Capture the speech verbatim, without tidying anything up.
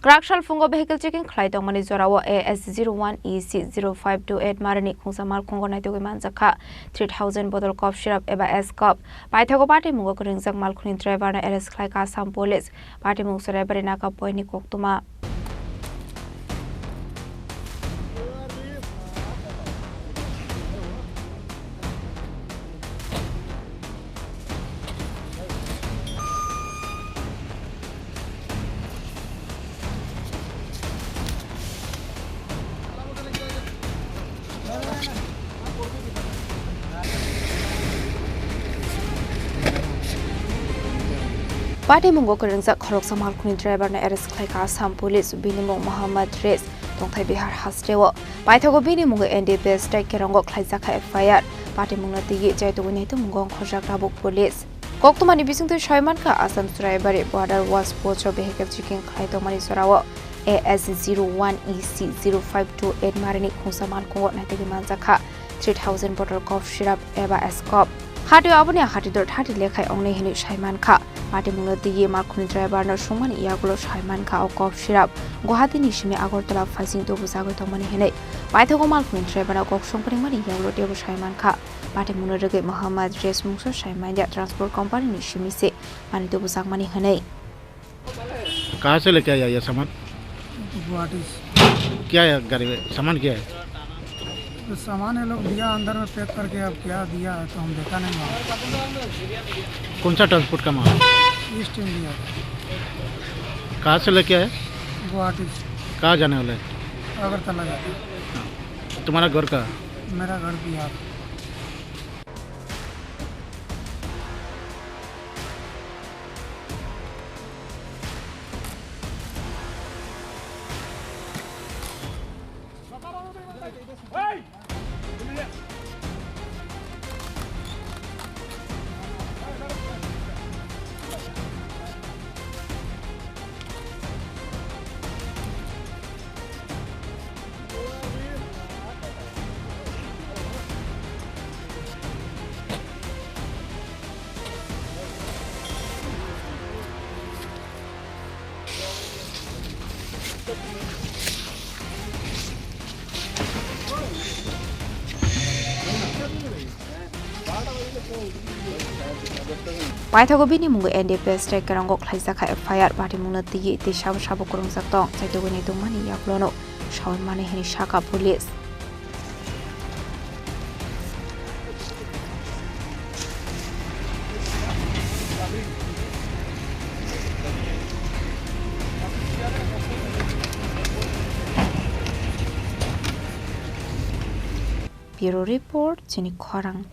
Kwrak salphungo vehicle checking khlai tongmani jorao A S zero one E C zero five two eight marini khungsa malkhungo naitugwi manjakha three thousand bottle cough syrup eba S cough. Paithago patimungo kwrwngjak malkhungni driver no arrest khlaikha Assam Police. Patimung Churaibari Naka Point ni koktwma. Patimungo kwrwngjak khoroksa malkhungni driver no arrest khlaikha Assam Police, bini mung Mohammad Res, tongthai Bihar hasteo. Paithago bini mungo N D P S tei kerongo khlaijakha F I R. Patimungno twiwi chaitugwi naitugmungo ongkhorjak tabuk police. Koktwmani bisingtwi saimankha Assam Churaibari border watch post o vehicle checking khlai tongmani jorao A S zero one E C zero five two eight marini khungsa malkhungo naitugwi manjakha three thousand bottle cough syrup eba S cough. Hatio aboni hatidor thati lekhai ongnai hinwi saimankha. Patimungno twiwi malkhungni driver no swngmani yagulo saimankha o cough syrup Guwahati ni simi Agartala phaising tubujagwi tongmani hinwi. Paithago malkhungni driver no kok songpringmani yagulo teibo saimankha. Patimungno rwgwi Mohammad Res mungsa saimanya transport company ni simi se mani tubujakmani hinwi. कहाँ से लेके आया ये सामान? गुवाहाटी से। क्या है गाड़ी में? सामान क्या है? तो सामान ये लोग दिया अंदर में पैक करके, अब क्या दिया है तो हम देखा नहीं वहाँ। कौन सा ट्रांसपोर्ट का माल? ईस्ट इंडिया का। कहाँ से लेके आया? गुवाहाटी से। कहाँ जाने वाला है? अगरतला जाते हैं। तुम्हारा घर कहाँ? मेरा घर Bihar. Paithago bini mungo N D P S tei kerongo khlaijakha F I R, patimungno twiwi tei sabo sabo kwrwngjak tong, chaitugwi naitugmani yagulono sawi mani hwnwi sakha police. Bureau Report, chini khorang.